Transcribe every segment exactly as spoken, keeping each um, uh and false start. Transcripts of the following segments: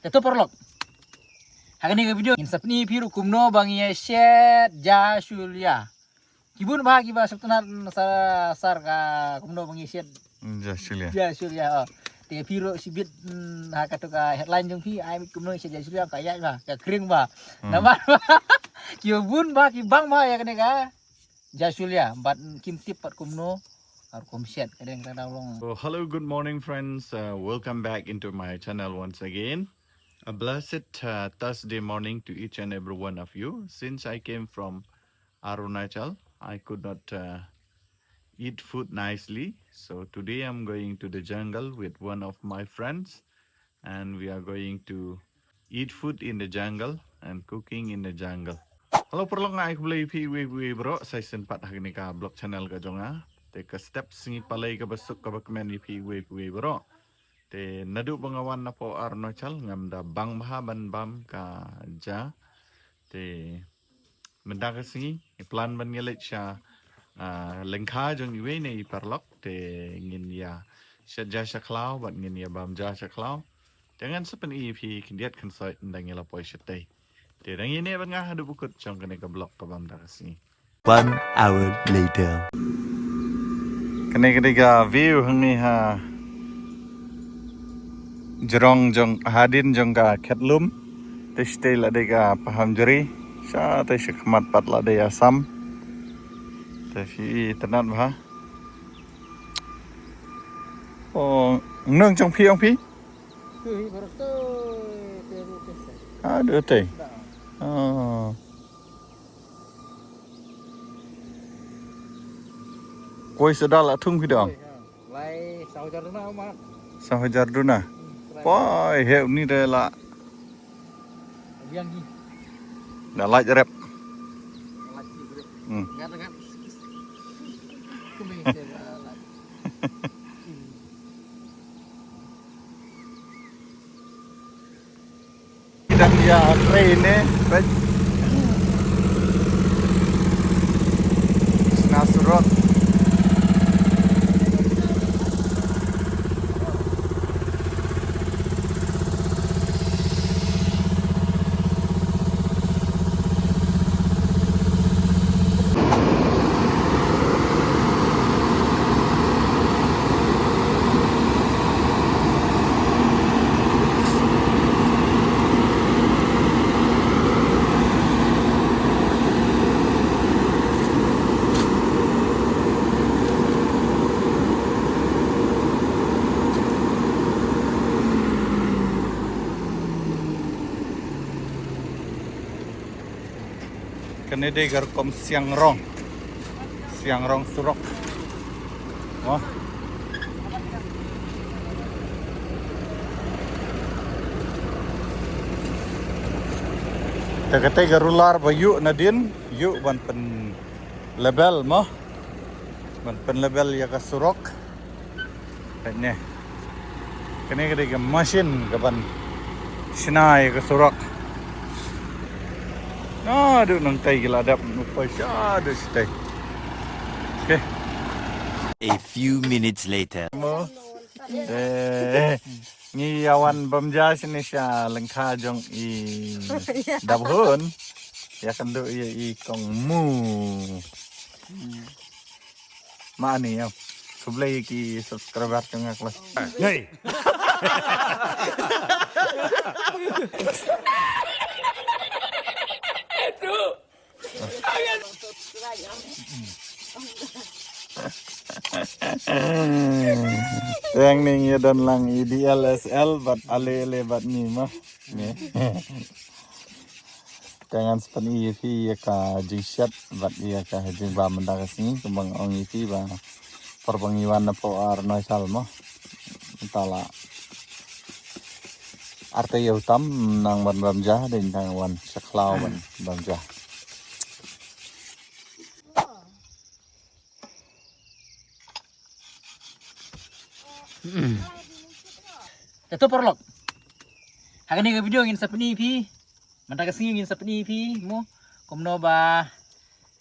Te to paralok, ha kane ka video ngin sa pyni ïa phi ruh kumno ba ngi ïa shet jasulia. Ki bun bha kiba sngewtynnat sa sar ka kumno ba ngi shet jasulia. Jasulia, oh. Te phi ruh shibit, mm, ha kato ka headline jong phi, ai mit kumno shet jasulia, ka ïaid bha, ka kring bha. Hmm. Namar ba ki bun bha, ki bang bha ïa kane ka jasulia, bad kim tip pat kumno ar kum shet, ka dei ka dang long. So, hello, good morning, friends. Uh, welcome back into my channel once again. A blessed, uh, Thursday morning to each and every one of you. Since I came from Arunachal, I could not, uh, eat food nicely. So today I'm going to the jungle with one of my friends, and we are going to eat food in the jungle and cooking in the jungle. Hello paralok, nga ai khublei ïa phi iwei pa iwei baroh sa shisien pat ha kane ka vlog channel ka jong nga. Te ka step sngi Palei kaba suk kaba kmen ïa phi iwei pa iwei baroh. Te naduh ba nga wan napoh Arunachal ngam da bang bha ban bam ka ja. Te mynta ka sngi ngi plan ban ïa leit sha, ah, lyngkha jong iwei na i paralok, te ngin ïa shet ja sha khlaw bad ngin ïa bam ja sha khlaw. Te ngan sa pyni ïa phi khyndiat khynsoit ynda ngi la poi shatei. Te dang ïa ne bad nga haduh ba kut jong kane ka vlog kaba mynta ka sngi. One hour later. Kane ka dei ka view hangne ha jrong jong, hadien jong ka khetlum. Te shatei la dei ka Pahamjri. Shatei shakhmat pat la dei Assam. Te phi i tynnat bha. Oh, nong jong phi, ong phi? Haduh tei. Oh. Koi sa da la thung phi dang? Lai saw hajar duna, Mat. Saw hajar duna. Hmm, lai. Poi, heu ni de la. Biang ni. Da lait rep. Lait rep. Hmm. Ngat, ngat. Kumbe se la. Dang ïa trei ne, peit. Shna surok. Kane dei ka rukom siang rong. Siang rong surok. Mo. Te kata ka rular ba ïuh nadien, ïuh ban pyn level mo. Ban pyn level ïa ka surok. Peit ne. Kane ka dei ka machine ka ban shna ïa ka surok. Naduh nangtai ki la dep, u poi shaduh shatai. Okay. A few minutes later. Mo. Eh, ngi ïa wan bam ja shane sha lyngkha jong i Dap Hun. Ïa kynduh ïa i Kong Mu. Ma ani ïa. Khublei ki subscriber jong nga klas. Nei. Teng ning ïa don lang i D L S L bad ale ale bad ni ma. Ni. Te ngan sa pyni ïa phi ïa ka jingshet bad ïa ka jingbam mynta ka sngi kumba nga ong ïa phi ba por ba ngi wan napoh Arunachal mo. Mynta la artei ïa u tam nang ban bam ja, dei nang wan sha khlaw ban bam ja. Te to paralok, ha kane ka video ngin sa pyni phi, mynta ka sngi ngin sa pyni phi mo kumno ba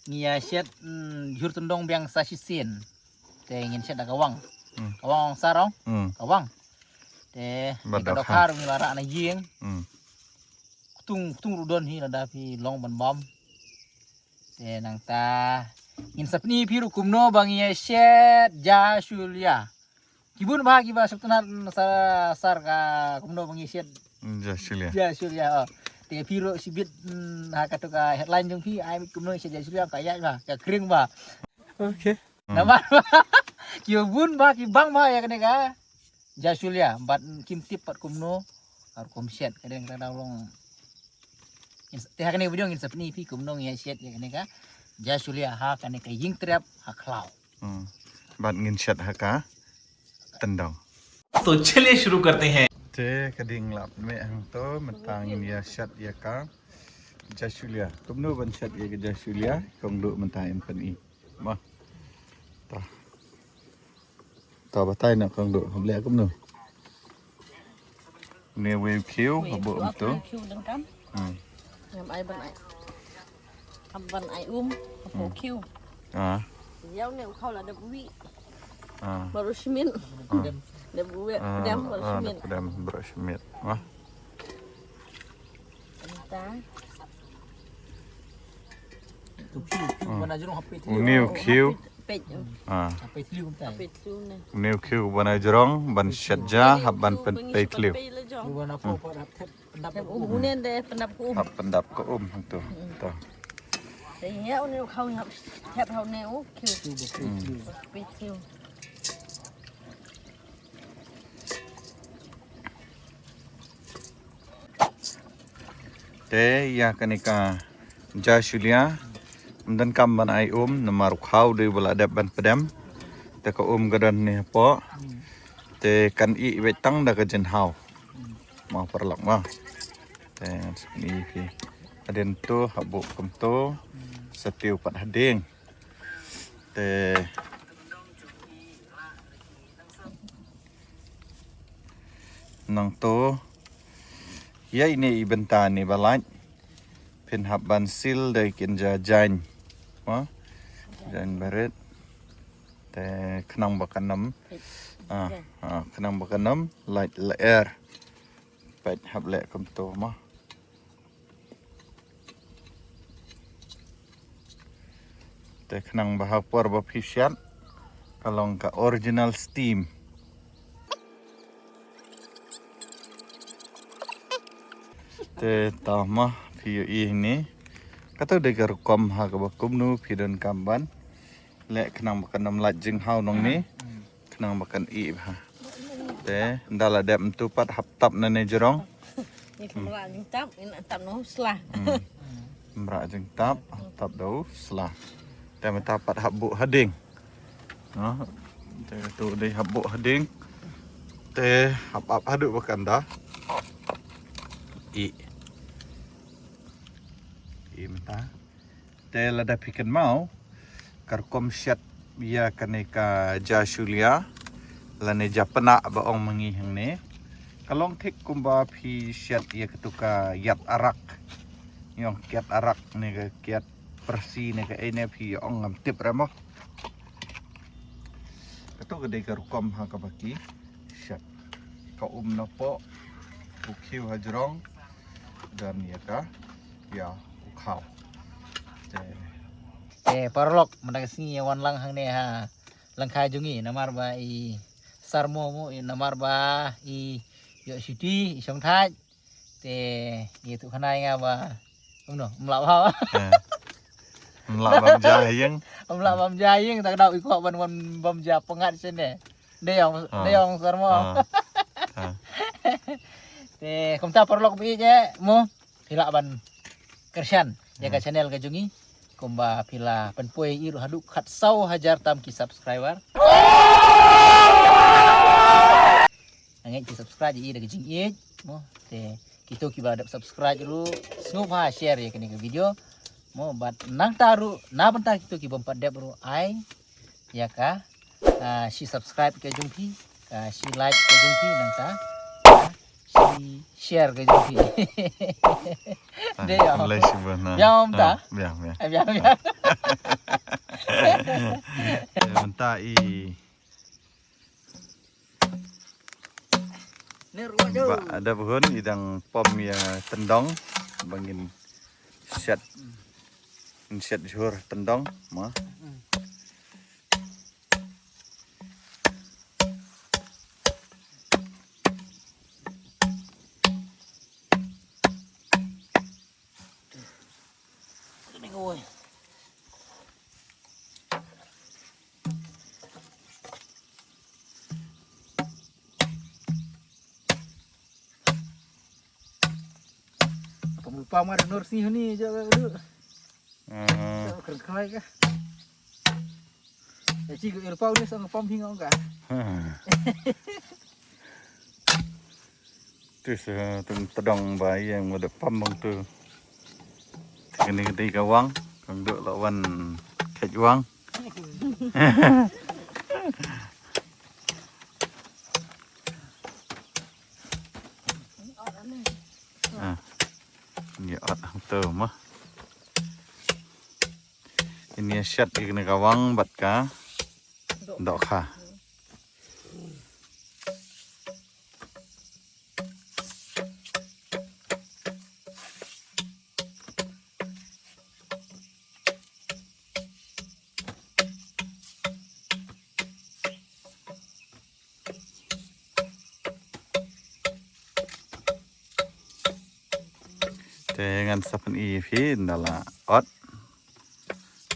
ngi ïa shet, mm, jhur tyndong biang sa shisien. Te ngin shet da ka wang. Hmm. Ka wang ong sa rong. Hmm. Ka wang. Te, bad ka dohkha ruh ngi la rah na ïing. Hmm. Ktung, ktung ruh don hi lada phi long ban bam. Te nangta ngin sa pyni phi ruh kumno ba ngi ïa shet jasulia. Ki bun bah kiba sngewtynnat sa sar ka kumno ba ngi shet. Hmm, jasulia. Jasulia, oh. Te phi ruh shibit, hmm, ha katu ka headline jong phi, ai kumno shet jasulia ka ïa bah, ka kring bah. Okay. Hmm. Namar ki bun bah, ki bang bah ïa kane ka jasulia, bad kim tip pat kumno, ar kum shet, ka dei ka daw long. Te ha kane ka video ngin sa pyni phi kumno ngi ïa shet ïa kane ka jasulia ha kane ka ïing trep ha khlaw. Hmm. Bad ngin shet ha ka tyndong. तो चलिए शुरू करते हैं। Te ka ding lap me hangto, mynta ngin ïa shet ïa ka jasulia. Kumno ban shet ïa ka jasulia, kong duh mynta in pyni. Mo. Ta. Ta batai na kong duh, hap leh kumno. Ne wei khiew, haba um to. Khiew dang kam. Hmm. Ngam ai ban ai. Hap ban ai um, hap khiew. Ah. Ïa une u khaw la dep wi. Ah. Baru shimit. Ah. Dep wi, ah, dep baru shimit. Dep baru shimit. Ah. Mynta. Une u khiew. Peit. Ah. Peit. Une u khiew ba na jrong ban shet ja hap ban peit thliew. Hap pyndap ka um hangto. To. Te ïa une u khaw hap thep ha une u khiew. Peit thliew. Te ïa kane ka jasulia, ym donkam ban ai um, namar u khaw dei ba la dep ban pdem. Te ka um ka don ne hapoh. Te kan ih beit tang da ka jinghaw. Mo paralok mo. Te ngan sa pyni phi. Hadien to, hap buh kumto, sa tiew pat hadien. Te nangto, ïa ine i bynta ne ba lait. Phin hap ban sil da i kynja jaiñ. Mo? Jaiñ barit. Te khnang ba kan ym. Ah, ah, khnang ba kan ym lait lyer. Peit hap leh kumto mo. Te khnang ba ha por ba phi shet ka long ka original steam. Te ta mo phi ïohi ne. Kato dei ka rukom ha kaba kumno phi donkam ban leh khnang ba kan ym lait jinghaw nangne. Khnang ba kan ih bha. Te ynda la dep mynta pat hap tap na ne jrong. Ni ka mrah jingtap, ina tap na u sla. Hmm. Mrah jingtap, tap da u sla. Te mynta pat hap buh hadien. No. Te tu dei hap buh hadien. Te hap ap haduh ba kan da ih. Ih mynta. Te lada phi kynmaw ka rukom shet ïa kane ka jasulia lane japna ba ong ma ngi hangne. Ka long thik kumba phi shet ïa katu ka ïat arak. Ïong kiat arak ne ka kiat persi ne ka ei ne phi ong ngam tip re mo. Kato ka dei ka rukom ha kaba ki shet. Ka um napoh, u khiew ha jrong, don ïa ka, ïa u khaw. Te. Te paralok, mynta ka sngi ïa wan lang hangne ha lyngkha jong ngi, namar ba i Sarmo mo, i namar ba i ïoh shuti, i shong thait. Te ïa tu khana ïa nga ba kumno, ym lah bha. Eh. Ym lah bam ja ha ïing. Ym lah bam ja ha ïing, ta ka dei i kwah ban wan bam ja pyngngad shane. Dei ong, ah, dei ong Sarmo. Ah. Ah. Te kumta paralok ba ïeit eh mo, phi lah ban kyrshan ïa ka, hmm, channel ka jong ngi. Kumba phi la pynpoi ïa i ruh haduh khatsaw hajar tam ki subscriber. Nga ngeit ki subscribe ïa i da ka jingïeit mo. Te kito kiba dep subscribe ruh sngewbha share ïa kane ka video mo, bad nangta ruh na bynta kito ki bym pat dep ruh ai ïa ka, ah, shi subscribe ka jong phi, ka shi like ka jong phi, nangta, ah, shi share ka jong phi. Ah, dei ïa. Ym lei shibun, ha. Biang ym ta? Ah, biang, biang. Eh, biang, biang. Eh, mynta i Ba da bhun i dang pom ïa tyndong ba ngin shet, ngin shet jhur tyndong ma. Pamulpa mar nur sini ni je ka dulu. Aha. Keren keren ka. Ya ci ko ilpa udah sang pam hing ka. Tu sa tun tedong ba ïa ngode pam bang tu. Kini kini ka wang, kang duk lawan kej wang. Ah. Ngi ot hangto ma. Ini shet ini ka wang bad ka dohkha. Te ngan sa pyni ïa phi ynda la ot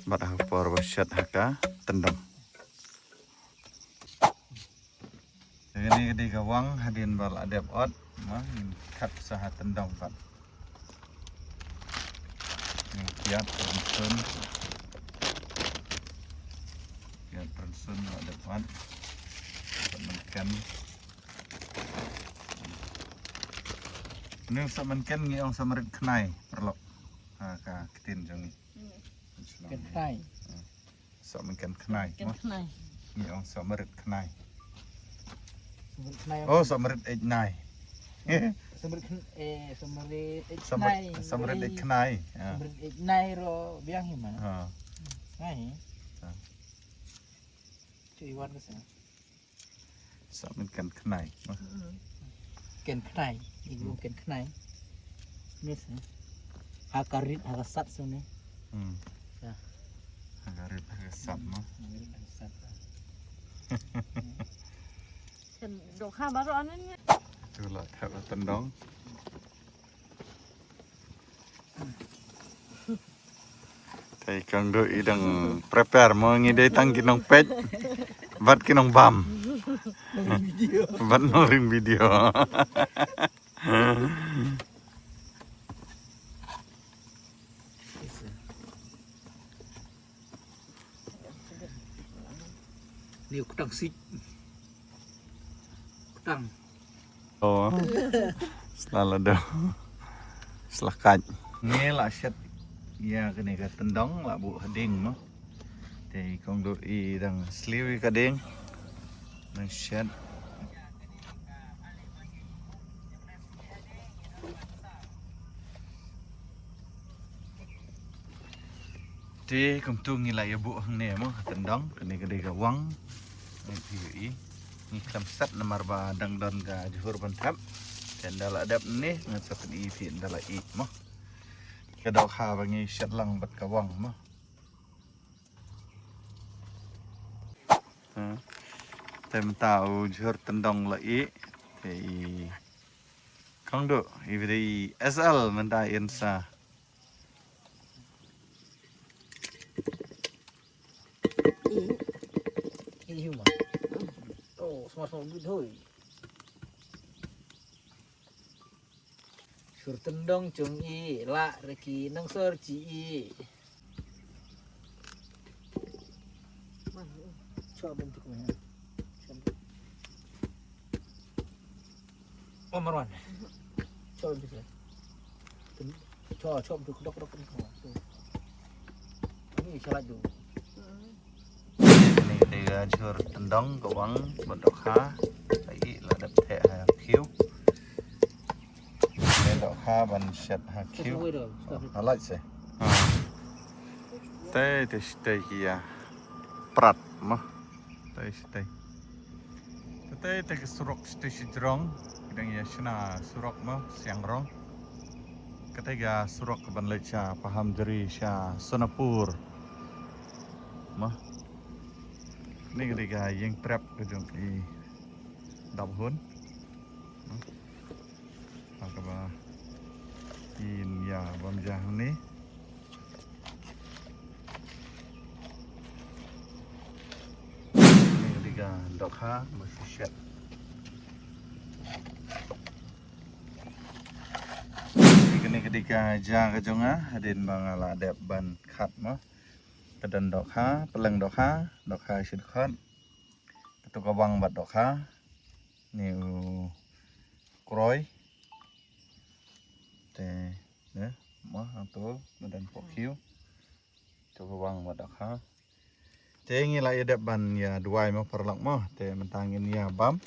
bad ha ka por ba shet ha ka tyndong. Kane ka dei ka wang hadien ba la dep ot, ma, ngin kat sa ha tyndong pat. Ngin kiat rynsun. Kiat rynsun la dep ot. Pat mynken. Ni sa mynken ngi ong sa marit khnai, paralok. Ha ka ktien jong ngi. Ken khnai. Sa mynken khnai. Ken khnai. Ngi ong sa marit khnai. Sa marit khnai. Oh, sa marit ej nai. Sa marit khnai, eh, sa marit ej khnai. Sa marit ej khnai. Sa marit ej nai ro biang hi ma. Ha. Nai. Sa. Chui wan ka sa. Sa mynken khnai. Ken khnai. Ibu ken khnai. Ni sa. Ha ka rit ha ka sat sa ni. Hmm. Sa. Ha ka rit ha ka sat ma. Ha ka rit ha ka sat. Ken dohkha baroh anan ni. Tu la thep tyndong. Te kong do i dang prepare mo ngi dei tang ki nongpeit. Bad ki nongbam. Bad nongring video. Ni u ktang sik. Ktang. Oh. Sla la do. Sla kaj. Ngi la shet ïa kane ka tyndong la buh ha ding mo. Te kong do i dang sliew ïa ka ding. Dang shet. Te kumtu ngi la ïa buh hangne mo, ha tyndong, kane ka dei ka wang. Ngi phi ïohi. Ngi khlem set namar ba dang don ka jhur ban thep. Te ynda la dep ne, ngan sa pyni phi ynda la ih mo. Ka dohkha ba ngi shet lang bad ka wang mo. Ha. Te mynta u jhur tyndong la ih. Te i kong do, i bri S L mynta in sa. Ih, ih, ma. Oh, smart, smart, good, hoi. Sur tyndong chung i, la reki nang sur chi i. Chop bentuk mana? Oh, Marwan. Chop bentuk. Chop, chop bentuk dok dok. Ini salah tu. Kane ka dei ka jhur tyndong ka wang bad dohkha. Ka ih la dep theh ha khiew. Kane dohkha ban shet ha khiew. Ha lait se. Te te shtei hi ïa prat ma. Te shtei. Te te ka surok shtei shi jrong. Dang ïa shna surok mo, Siangrong. Kata ka surok ka ban leit sha Pahamjri sha Sonapur. Mo. Ni ka dei ka ïing prep ka jong i Dap Hun. Mo. Ha kaba in ïa bam ja hangne. Ni ka dei ka dohkha mo shishet. Ni ka, ni ka dei ka ja ka jong nga, hadien ba nga la dep ban khat mo. Ka don dohkha, pylleng dohkha, dohkha shi dkhot. Kato ka wang bad dohkha. Ni u kroi. Te, ne, mo, hangto, madan pok hiu. To ka wang bad dohkha. Te ngi la ïa dep ban ïa duwai mo paralok mo. Te mynta ngin ïa bam.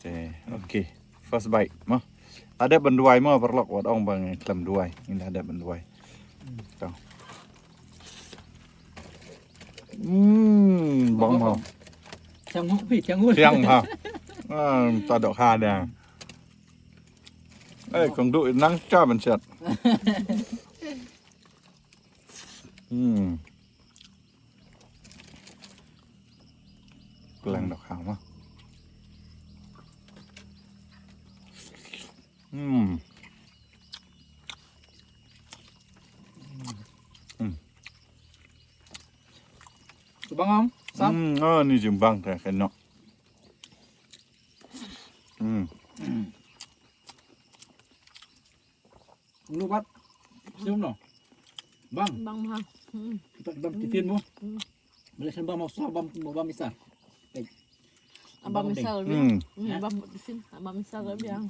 Te, okay. First bite mo. La dep ban duwai mo paralok, wat ong ba ngi khlem duwai. Ngin la dep ban duwai. To. Hmm, bang mo. Thiang mo, phi, thiang mo. Thiang ha. Ah, ta dohkha da. Eh, kong du nang cha ban chat. Hmm. Klang dohkha mo. Hmm. Hmm. Bang am, sap. Hmm, oh, ni jingbang te kynnoh. Hmm. Unu bat. Sium no. Bang. Bang ha. Hmm. Kita bang titin mo. Hmm. Boleh sembang mau sa bang, mau bang misal. Abang misal. Hmm. Hmm, abang titin, abang misal biang.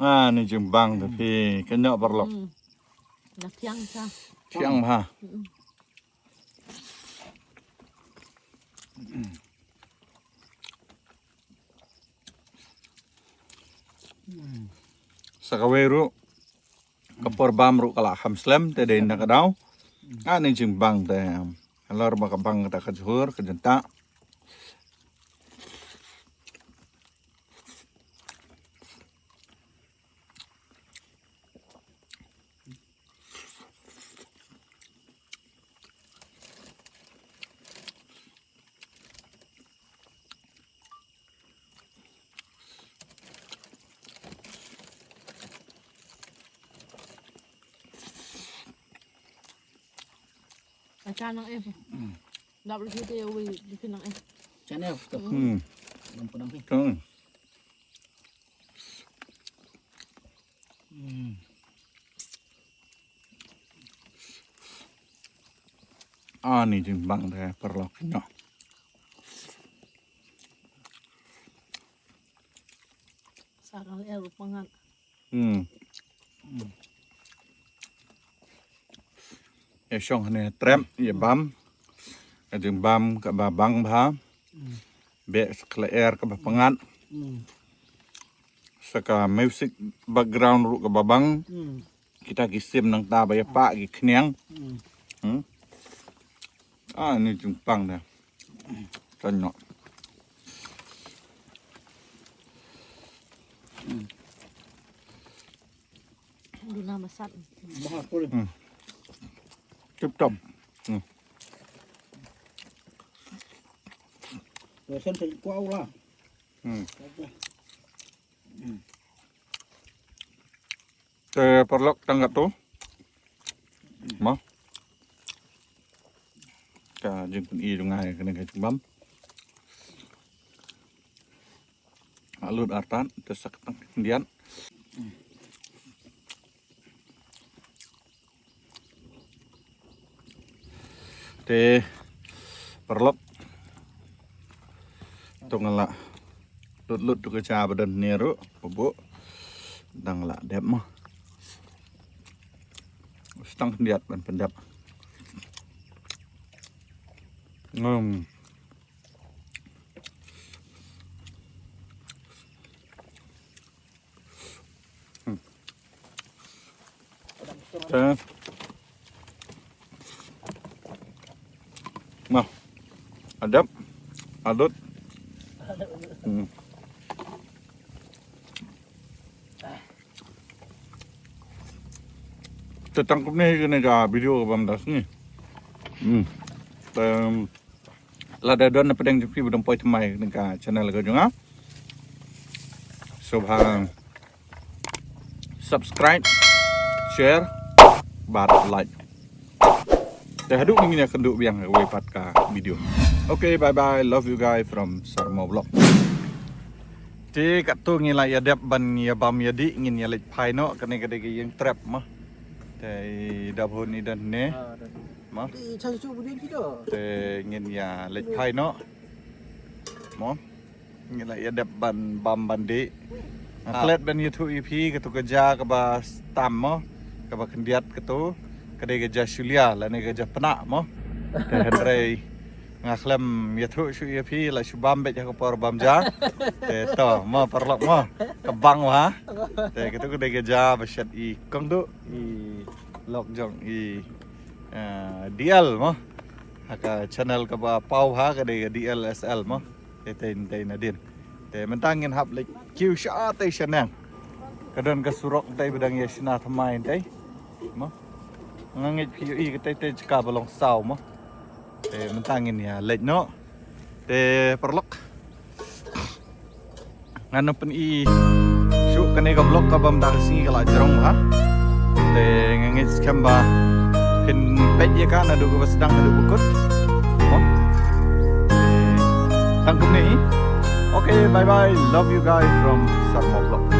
Ah, ni jingbang te phi kynnoh paralok. Hmm. Na thiang sa. Thiang ha. Hmm. Sa kawei ruh ka por bam ruh ka la kham slem te dei na ka daw. Ani jingbang te halor ba ka bang kata ka jhur ka jynta. Acha nang eh. Dap lagi te wi di nang eh. Channel tu. Hmm. Nang pedang ni. Hmm. Hmm. Ani jingbang te paralok nyoh. Sa ka lyer ruh pyngat. Hmm. Ïa shong hangne trep ïa bam. Ka jingbam kaba bang bha. Beh sa ka lyer kaba pyngat. Sa ka music background ruh kaba bang. Kita ki sim nangta ba ïa pah ki khñiang. Hmm. Ah, ni jingpang dah. Tanya. Duna masat. Mahal pun. Hmm. Tip top. Hmm. Perasan saya kuat lah. Hmm. Te paralok tang katto. Mo. Ka jingpyni jong nga ïa kane ka jingbam. Nga lut artat te sa ka tang khyndiat. Te paralok. To nga la lut lut tu ka cha ba don ne ruh, ba buh. Dang la dep mo. Sa tang khyndiat ban pyndep. Ngam. Hmm. Te. Nah. Adep. Adut. Hmm. Te tang kumne kane ka video ka bam das ni. Hmm. Te lada don na pdeng jong phi ba dang poi thymmai kane ka channel ka jong nga, sngewbha subscribe, share bad like. Te haduh ngin ïakynduh biang ha kawei pat ka video. Okay, bye bye, love you guys from Sarmo Vlog. Te katto ngi la ïadep ban ïabam ïadih, ngin ïaleit phai noh. Kane ka dei ka ïing trep mo. Te i dap hun i don ne mo. Te ngin ïaleit phai noh mo. Ngi la ïadep ban bam ban dih. Nga klet ban ïathuh ïa phi katu ka ja kaba tam mo, kaba khyndiat katu, ka dei ka ja shulia lane ka ja pnah mo. Te hynrei nga khlem ïathuh shuh ïa phi, la shu bam beit ha ka por bam ja. Te to mo paralok mo, ka bang wa. Te katu ka dei ka ja ba shet i kong duh, i lok jong i, eh, D L mo. Ha ka channel kaba paw ha ka dei ka D L S L mo. Te tei tei nadien. Te mynta ngin hap leit kiew sha tei sha neng. Ka don ka surok tei ba dang ïa shna thymmai tei. Mo. Nga ngeit phi ïohi ka tei tei jaka ba long saw mo. Te mynta ngin ïaleit noh. Te paralok, ngan ym pyni shuh kane ka vlog ka bam da ka sngi, ka la jrong ha. Te nga ngeit skhem ba phin peit ïa ka naduh kaba sdang haduh ba kut. Mo. Tang kumne hi. Okay, bye bye. Love you guys from Sarmo Vlog.